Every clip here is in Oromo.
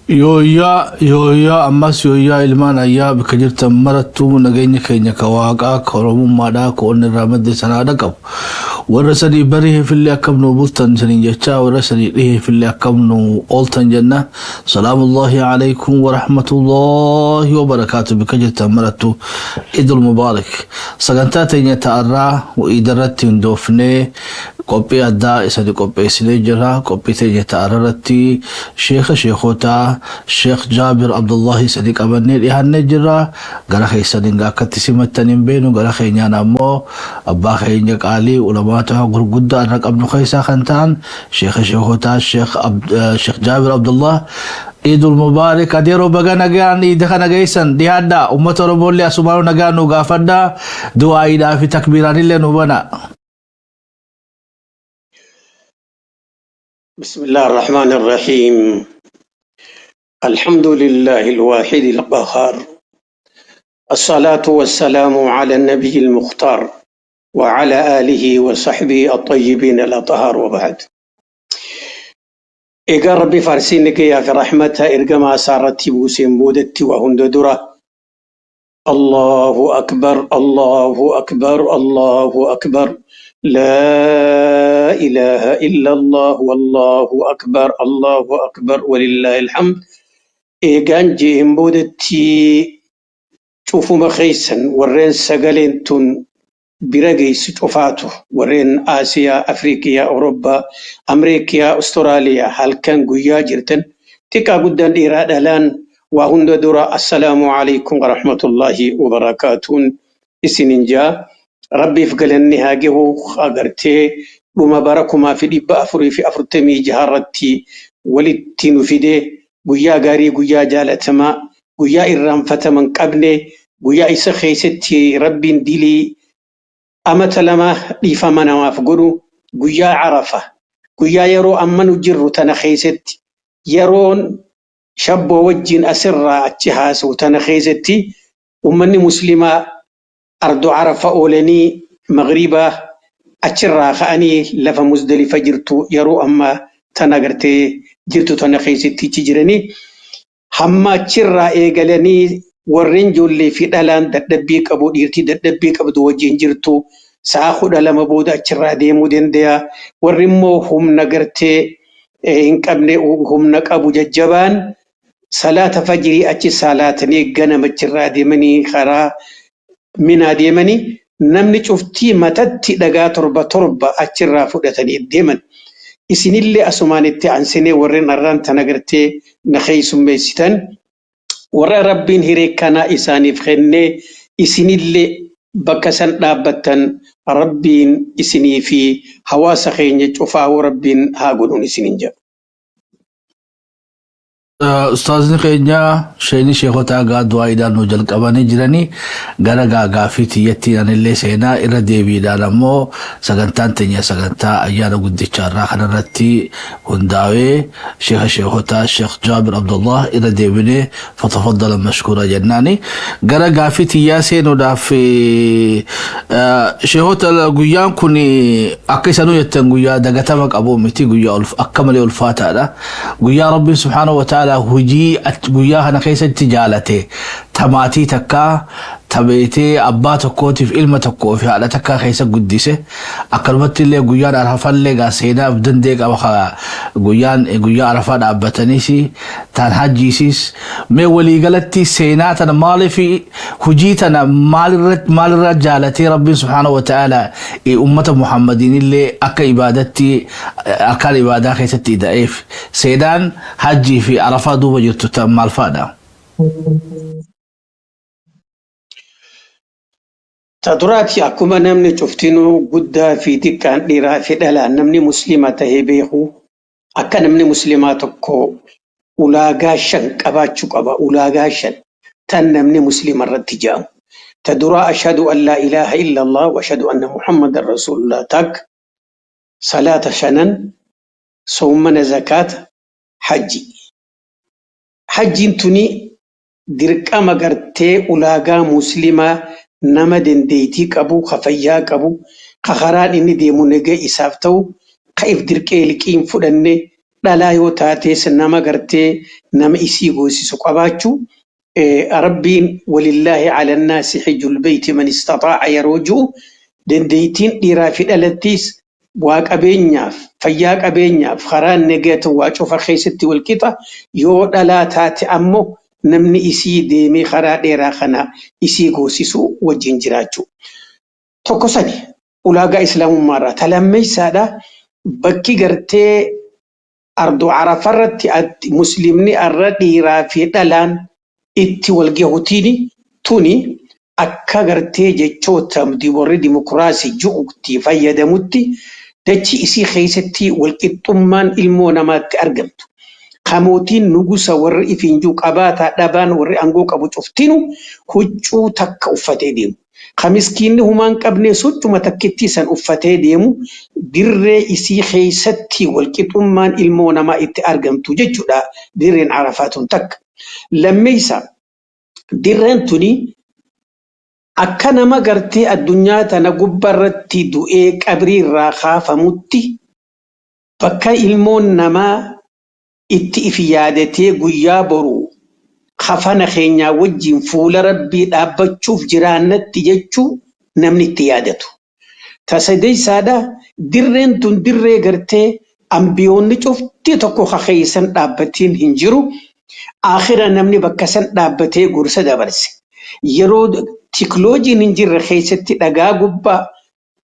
Yooyyaa yooyyaa ammas yooyyaa ilmaan ayyaa bakka jirtan marattuu nageenya keenya ka waaqaa ka oromummaadhaa ka onni irraa madde sanaadha qabu. Warra sanii bariheefillee akkam nu bultan saniin jechaa warra sanii dhiheefillee akkam nu ooltan jenna. Salaamullahi alaikum wa rahmatullahi wa barakaatu bakka jirtan marattuu Idul Mubaarak. Sagantaa teenya ta'arraa iidarratti hundoofnee Qophii addaa isani qopheessinee jirra. Qophii teenya ta arra irratti Sheekha Sheekhotaa Sheekh Jaabir Abdullahi isani qabannee dhihaannee jirra. Gara keessaniin gaa akkatti simattan hin beeknu. Gara keenyaan ammoo abbaa keenya qaalii ulamaata gurguddaa irra qabnu keessaa kan ta'an Sheekha Sheekhotaa Sheekh Jaabir Abdullah Iidul Mubaarik adeeroo baga nagaan iida kana geessan dhihaadhaa. Ummata Oromoollee asumaanuu nagaan nu gaafadhaa. Du'aa'iidhaa fi takbiiraanillee nu bana. بسم الله الرحمن الرحيم الحمد لله الواحد القهار الصلاة والسلام على النبي المختار وعلى آله وصحبه الطيبين الأطهار وبعد إيقا ربي فارسينك يا في رحمتها إرقما سارتي بوسين بودتي وهند درة الله أكبر الله أكبر الله أكبر لا إله إلا الله والله أكبر الله أكبر ولله الحمد Eegaan je'een boodatti cufuma keessan warreen sagaleen tun bira geessu cufaatu warreen Aasiyaa, Afriikiyaa, Awurooppaa, Ameerikiyaa, Awustiraaliyaa halkan guyyaa jirtan xiqqaa guddaan dhiiraa dhalaan waa hunda dura assalaamu alaikum warahmatullaahi wabarakaatuun isinin jaa rabbiif galanni haa gahu agartee dhuma bara 1446 irratti walitti nu fidee guyyaa gaarii guyyaa jaalatamaa guyyaa irraanfatama hin qabne guyyaa isa keessatti rabbiin dilii amata lama dhiifama namaaf godhu guyyaa Arafa guyyaa yeroo amma nu jirru tana keessatti yeroon shabboo wajjin asirraa achi haasa'u tana keessatti ummanni muslimaa ardo Arafa oolanii magriba achirraa ka'anii lafa Muzdalifa jirtu yeroo ammaa tana agartee jirtu tana keessatti achi jiranii hamma achirraa eegalanii warreen ijoollee fi dhalaan dadhabbii qabu dhiirtii dadhabbii qabdu wajjin jirtu sa'a 12 booda achirraa deemuu danda'a. Warri immoo humna gartee hin qabne humna qabu jajjabaan salaata fajirii achi salaatanii ganama achirraa deemanii karaa Minaa deemanii namni cuftii matatti dhagaa torba torba achirraa fudhatanii deeman. Isinillee asumaan itti aansinee warreen arraan tana gartee na keessummeessitan warra Rabbiin hiree kanaa isaaniif kennee isinillee bakka san dhaabbattan Rabbiin isinii fi hawaasa keenya cufaahuu Rabbiin haa godhuun isiniin jedha. Ustaazni keenya sheeni sheekotaa gaa du'aa'iidhaan nu jalqabanii jiranii gara gaa gaaffii tiyyattiin anillee seenaa irra deebiidhaan ammoo sagantaan teenya sagantaa ayyaana guddichaa irraa kanarratti hundaawee sheeka sheekotaa Sheekh Jaabir Abdullah irra deebinee fatafaddala mashkuura jennaani gara gaaffii tiyyaa seenuudhaaf sheekota guyyaan kun akka isanuu jettan guyyaa dagatama qabu miti guyyaa akka malee ulfaataadha. Guyyaa Rabbiin subhaanahu wa ta'aalaa hujii guyyaa kana keessatti jaalate ta maatii takkaa ta beeytee abbaa tokkootiif ilma tokkoo fi haadha takkaa keessa guddise akkanumatti illee guyyaan arafallee gaa seenaa of danda'e qaba ka guyyaan guyyaa arafaa dhaabbataniis taan hajjiisiis mee waliigalatti seenaa tana maaliif hujii tana maalirra jaalatee Rabbiin subhaanahu wa ta'aalaa ummata Muhammadiinillee akka ibaadatti arkaan ibaadaa keessatti ida'eef seenaan hajjii fi arafaa duuba jirtu ta maal fa'adha? Ta duraati akkuma namni cuftinuu guddaa fi xiqqaan dhiiraa fi dhalaan namni muslima tahee beeku akka namni muslimaa tokko ulaagaa shan qabaachuu qaba. Ulaagaa shan tan namni muslima irratti ja'amu. Ta duraa ashhadu an laa ilaaha illallah wa ashhadu anna muhammadan rasuulullah takka salaata shanan soommana zakaata hajji. Hajjiin tuni dirqama gartee ulaagaa muslimaa nama dandeettii qabu, ka fayyaa qabu, ka karaan inni deemu nagaa isaaf ta'u, ka if dirqee liqii hin fudhanne, Dhalaa yoo taates nama gartee nama isii goosisu qabaachuu. Rabbiin walillaahi ala nnaasi hijjul beeyti man istaxaa'a yeroo ji'u, dandeettiin dhiiraa fi dhalattiis waa qabeenyaaf, fayyaa qabeenyaaf, karaa nagata waa cufa keessatti wal qixa. Yoo dhalaa taate ammoo namni isii deemee karaa dheeraa kana isii goosisuu wajjin jiraachuu. Tokko sani ulaagaa islaamummaarraa. Ta lammeessaadha, bakki gartee ardu Arafarratti muslimni arra dhiiraa fi dhalaan itti wal gahuutiin tuni akka gartee jechoota warri dimokiraasii ji'utti fayyadamutti dachi isii keessatti walqixxummaan ilmoo namaatti argamtu. Kamootiin nugusa warri ifiinjuu qabaataa dhabaan warri aangoo qabu cuftinu huccuu takka uffatee deemu. Ka miskiinni humaan qabne huccuma takkittii san uffatee deemu, dirree isii keessatti walqixxummaan ilmoo namaa itti argamtu jechuudha dirreen Arafaa tun takka. Lammeessa, dirreen tuni akka nama gartee addunyaa tana gubbaarratti du'ee qabrii irraa kaafamutti bakka ilmoon namaa itti if yaadatee guyyaa boru kafana keenyaa wajjin fuula rabbii dhaabbachuuf jiraannatti jechuu namni itti yaadatu. Ta sadeessaadha, dirreen tun dirree gartee ambiyoonni cufti tokko keeysan dhaabbatiin hin jiru. Akhira namni bakka san dhaabbatee gorsa dabarse. Yeroo tikloojiin hin jirre keessatti dhagaa gubbaa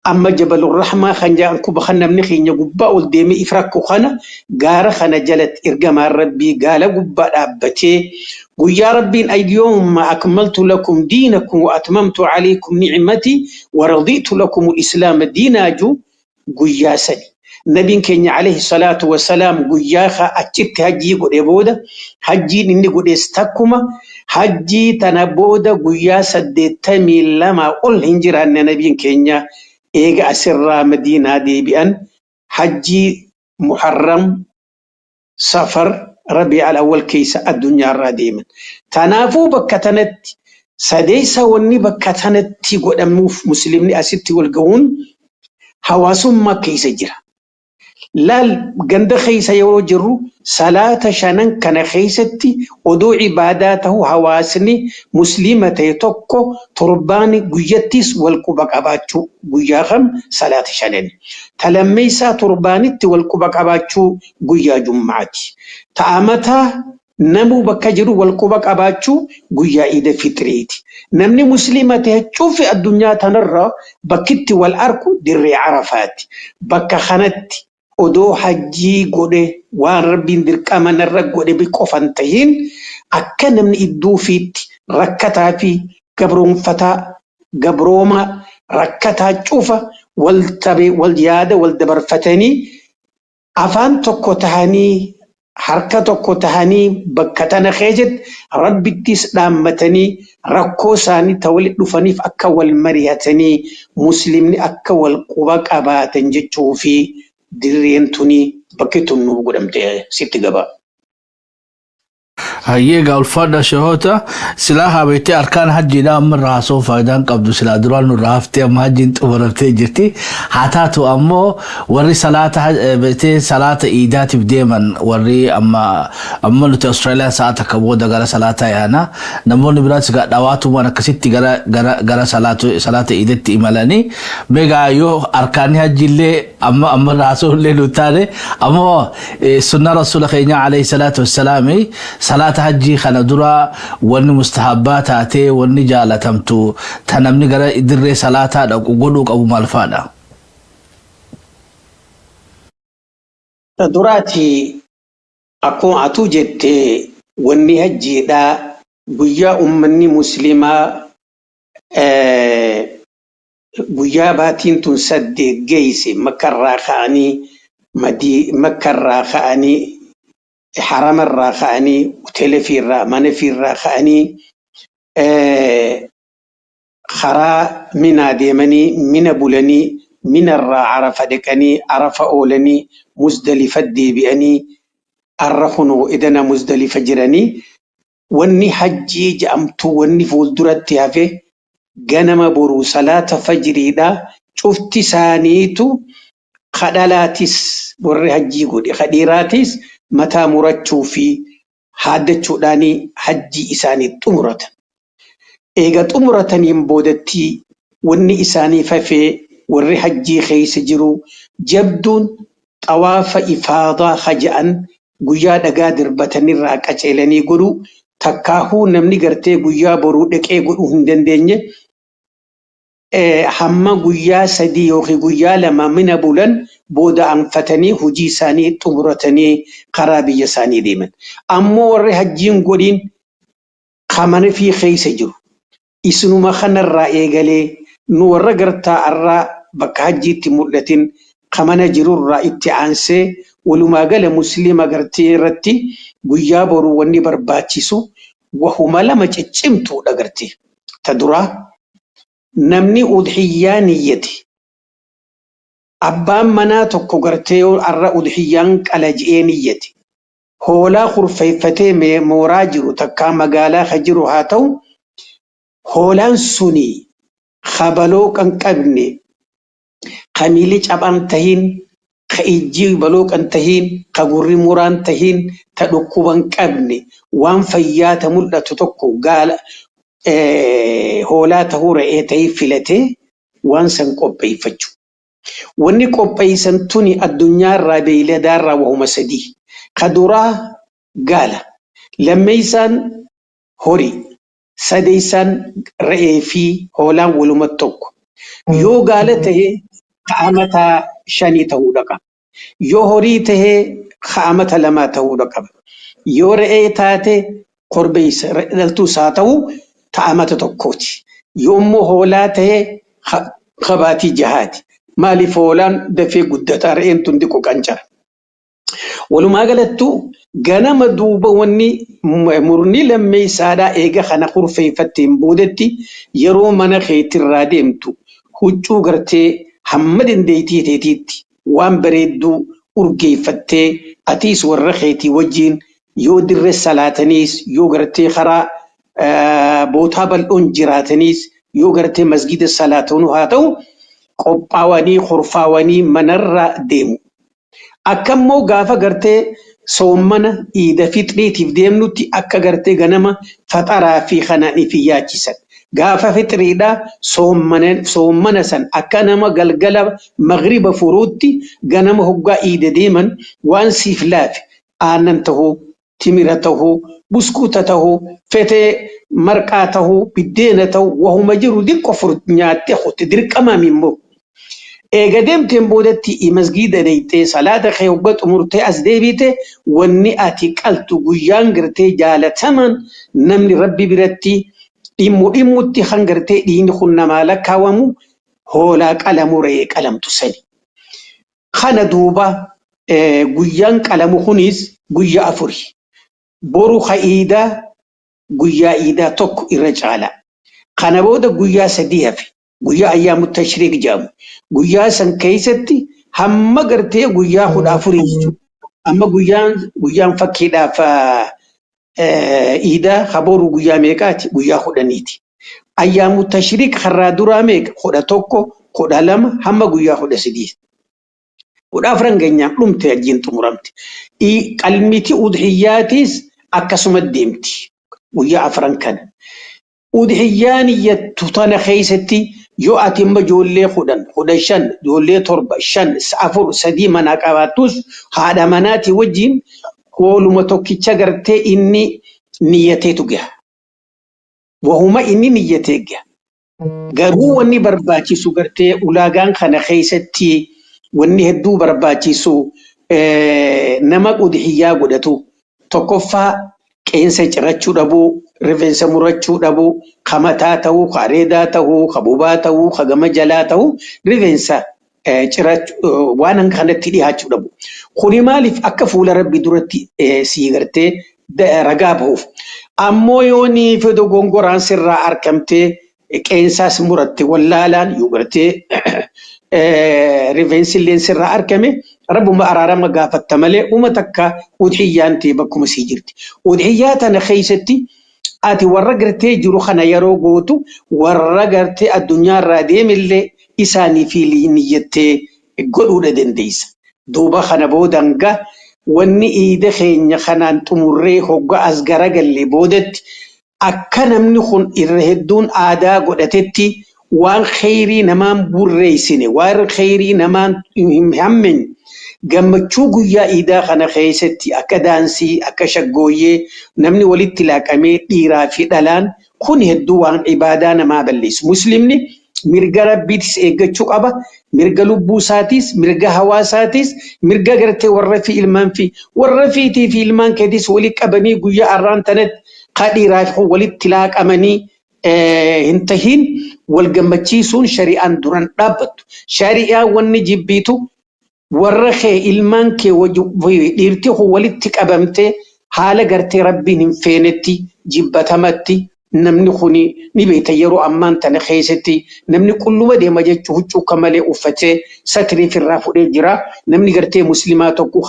amma Jabalur Rahmaa kan jedhan kuba kan namni keenya gubbaa ol deemee if rakku kana, gaara kana jalatti ergamaan rabbii gaala gubbaa dhaabbatee guyyaa rabbiin "Alyawma akmaltu lakum diinakum wa atmamtu alaykum ni'mati wa raditu lakum al-islaama diinaa ju guyyaa sani. Nabiin keenya alayhi salaatu wasalaam guyyaa achitti hajjii godhe booda, hajjiin inni godhes takkuma, hajjii tana booda guyyaa 82 ol hin jiraanne nabiin keenya eega asirraa Madiinaa deebi'an, hajjii Muharram, Safar, Rabiic al-Awwal keessa addunyaarraa deeman. Tanaafuu bakka tanatti sadeessa wanni bakka tanatti godhamuuf muslimni asitti wal gahuun hawaasummaa keessa jira. Laal, ganda keessa yeroo jirru salaata shanan kana keessatti odoo ibaadaa ta'u hawaasni musliima ta'e tokko torbaan guyyattis wal quba qabaachuu guyyaa kam? Salaata shanani. Ta lammeessaa torbaanitti wal quba qabaachuu guyyaa jummaati. Ta amataa namuu bakka jiru wal quba qabaachuu guyyaa iida fitriiti. Namni musliima ta'e cufi addunyaa tanarra bakkitti wal arku dirree Arafaati. Bakka kanatti odoo hajjii godhe waan rabbiin dirqama narra godhe qofan tahin akka namni iddoo ofiitti rakkataa fi gabroonfataa gabroomaa rakkataa cufa wal tabe, wal yaada wal dabarfatanii, afaan tokko tahanii, harka tokko tahanii, bakka tana keessatti rabbittis dhaammatanii rakkoo isaanii ta walitti dhufaniif akka wal mari'atanii muslimni akka wal quba qabaatan jechuu fi dirreen tuni bakki tun nuuf godhamte sitti gabaa. Hayyee, egaa ulfaadha shehoota. Silaa haa beektee arkaan hajjiidha amma irraa haasoo faayidaan qabdu, silaa duraan nurraa haftee amma hajjiin xumuramtee jirti. Haa taatu ammoo warri salaata beektee salaata iidaatiif deeman, warri amma amma nuti Austraaliyaan sa'a takka booda gara salaataa yaana. Namoonni biraas egaa dhawaatumaan akkasitti gara salaata iidatti imalanii. Meegaa yoo arkaanni hajjiillee amma amma irraa haasoo illee nu taane, ammoo sunnaa rasuula keenyaa alayhi salaatu wassalaami salaata hajjii kana dura wanni mustahabbaa taatee, wanni jaalatamtu ta namni gara dirree salaataa dhaqu godhuu qabu maal faadha? Ta duraati, akkuma atuu jette, wanni hajjiidhaa guyyaa ummanni muslimaa guyyaa baatiin tun 8 geeyse Makkarraa ka'anii, Makkarraa ka'anii, haramarraa ka'anii, hoteela fiirraa, mana fiirraa ka'anii karaa Minaa deemanii, Mina bulanii, Minarraa Arafa dhaqanii, Arafa oolanii, Muzdalifa deebi'anii, arra kunoo idana Muzdalifa jiranii, wanni hajjii jedhamtu wanni fuulduratti hafe ganama boruu salaata fajriidha. Cufti isaaniitu kadhalaatis Warri hajjii godhe ka dhiiraatis mataa murachuu fi haaddachuudhaan hajjii isaanii xumuratan. Eega xumurataniin boodatti wanni isaanii fafee warri hajjii keessa jiru jabduun xawaafa ifaadaa haja'an guyyaa dhagaa darbatanirraa qaceelanii godhu takkaahuu namni gartee guyyaa boruu dhaqee godhuu hin dandeenye hamma guyyaa 3 yookiin guyyaa 2 mina bulan booda anfatanii hojii isaanii xumuratanii karaa biyya isaanii deeman. Ammoo warri hajjiin godhin kamana fi keessa jiru. Isinuma kanarraa eegalee nu warra gartaa irraa bakka hajjiitti mul'atin kamana jirurraa itti aansee walumaa gala musliima gartee irratti guyyaa boruu wanni barbaachisu wahuma lama ciccimtuudha gartee. Ta duraa namni udhiyyaa niyyate abbaan manaa tokko gartee yoo arra udhiyyaan qala je'ee niyyate hoolaa kurfeeffatee mooraa jiru takkaa magaalaa ka jiru haa ta'u hoolaan suni kabaloo kan qabne ka miilli cabaan tahiin ka ijji baloo kan tahiin ka gurri muraan tahiin ta dhukkuban qabne waan fayyaa ta mul'atu tokko gaala hoolaa tahuu re'ee ta'ee filatee waan san qopheeffachuu. Wanni qopheessan tuni addunyaarraa beeyladaarraa wahuma sadii. Ka duraa gaala. Lammeessaan horii. Sadeessaan re'ee fi hoolaan walumatti tokko. Yoo gaala ta'e ka'amata 5 ta'uu qaba. Yoo horii ta'e ka'amata 2 ta'uu qaba. Yoo re'ee taate korbeessa dhaltuus haa ta'u ta'amata tokkooti. Yoo immoo hoolaa ta'e kabaatii jahaati. Maaliif hoolaan dafee guddataa re'een tun diqoo qancara. Walumaa galattuu ganama duuba wanni murni lammeessaadhaa eega kana kurfeeffatteen boodetti yeroo mana keetirraa deemtu huccuu gartee hamma dandeettii teetiitti waan bareedduu urgeeffattee atiis warra keetii wajjin yoo dirree salaataniis yoo gartee karaa bootaa bal'oon jiraataniis yoo gartee masgida salaatanuu haa ta'u qophaawanii kurfaawanii manarra deemu. Akkammoo gaafa gartee soommana iida fixriitiif deemnutti akka gartee ganama faxaraa fi kanaan ifi yaachisan. Gaafa fixriidhaa soommana san akka nama galgala magriba furuutti ganama hoggaa iida deeman waan siif laafe aannan tahuu, timira tahuu, buskuuta tahuu, fetee marqaa tahuu, biddeena tahuu wahuma jiru diqqo fur nyaattee hotte dirqamaam immoo. Eega deemteen boodatti masgiida deeytee salaata kee hogga xumurtee as deebite wanni ati qaltu guyyaan gartee jaalataman namni rabbi biratti dhimmu dhimmutti kan gartee dhiigni kun namaa lakkaawamu hoolaa qalamu re'ee qalamtu sani. Kana duuba guyyaan qalamu kunis guyyaa 4. Boru ka iidaa guyyaa iidaa tokko irra caala. Kana booda guyyaa 3 hafe. Guyyaa ayyaamu tashriik jedhamu. Guyyaa san keessatti hamma gartee guyyaa 14 jechuudha. Amma guyyaan fakkiidhaaf iidaa haboru guyyaa meeqaati? Guyyaa 10ti. Ayyaamu tashriik har'aa duraa meeqa? 11, 12 hamma guyyaa 13. 14 geenyaan dhumte hajjiin xumuramte. Qalmiti udhiyyaatiis akkasuma deemti. Guyyaa 4 kana. Udhiyyaan iyyattu tana keessatti yoo ati immoo ijoollee 10, 15, ijoollee 7, 5, 4, 3 manaa qabaattus haadha manaatii wajjin hooluma tokkicha gartee inni niyyateetu gaha. Wahuma inni niyyatee gaha. Garuu wanni barbaachisu gartee ulaagaan kana keessatti wanni hedduu barbaachisu nama udhiyyaa godhatu tokkoffaa qeensa cirachuu dhabuu, rifeensa murachuu dhabuu, ka mataa ta'uu, ka areedaa ta'uu, ka bobaa ta'uu, ka gama jalaa ta'uu, rifeensa cirachuu waan kanatti dhiyaachuu dhabu. Kuni maaliif akka fuula rabbi duratti sii gartee ragaa bahuuf. Ammoo yoo ni fedhu gongoraan sirraa argamtee qeensaas muratte wallaalaan yoo gartee rifeensi illee sirraa argame rabbuma araarama gaafatta malee uma takka udhiyyaan ta'e bakkuma sii jirti. Udhiyyaa tana keessatti ati warra gartee jiru kana yeroo gootu warra gartee addunyaarraa deemillee isaanii fi niyyattee godhuudha dandeessa. Duuba kana boodanga wanni iida keenya kanaan xumurree hogga as garagalle boodatti akka namni kun irra hedduun aadaa godhatetti waan kheyrii namaan burreessine, waan kheyrii namaan hin hammeenye, gammachuu guyyaa iidaa kana keessatti akka daansii, akka shaggooyyee namni walitti laaqamee dhiiraa fi dhalaan kun hedduu waan ibaadaa namaa balleessu. Muslimni mirga rabbiitis eeggachuu qaba. Mirga lubbuu isaatis, mirga hawaasaatis, mirga gartee warra fi ilmaan fi warra fiitii fi ilmaan keetis walitti qabanii guyyaa arraan tanatti kadhiiraa fi walitti laaqamanii hin tahin wal gammachiisuun shari'aan duran dhaabbattu. Shari'aan wanni jibbiitu warra kee ilmaan kee dhiirti kun walitti qabamtee haala gartee rabbiin hin feenetti jibbatamatti namni kun ni beekta. Yeroo ammaan tana keessatti namni qulluma deema jechuu huccuu akka malee uffatee satirii irraa fudhee jira. Namni gartee musliimaa tokko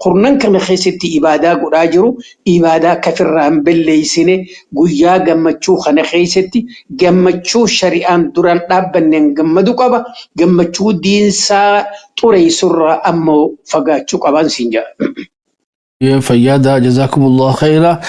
kurnan kana keessatti ibaadaa godhaa jiru ibaadaa akka ofirraa hin balleessine, guyyaa gammachuu kana keessatti gammachuu shari'aan duraan dhaabbanneen gammadu qaba. Gammachuu diinsaa xureessurraa ammoo fagaachuu qaban siin jedha. Fayyaada, jazakumullah khayra.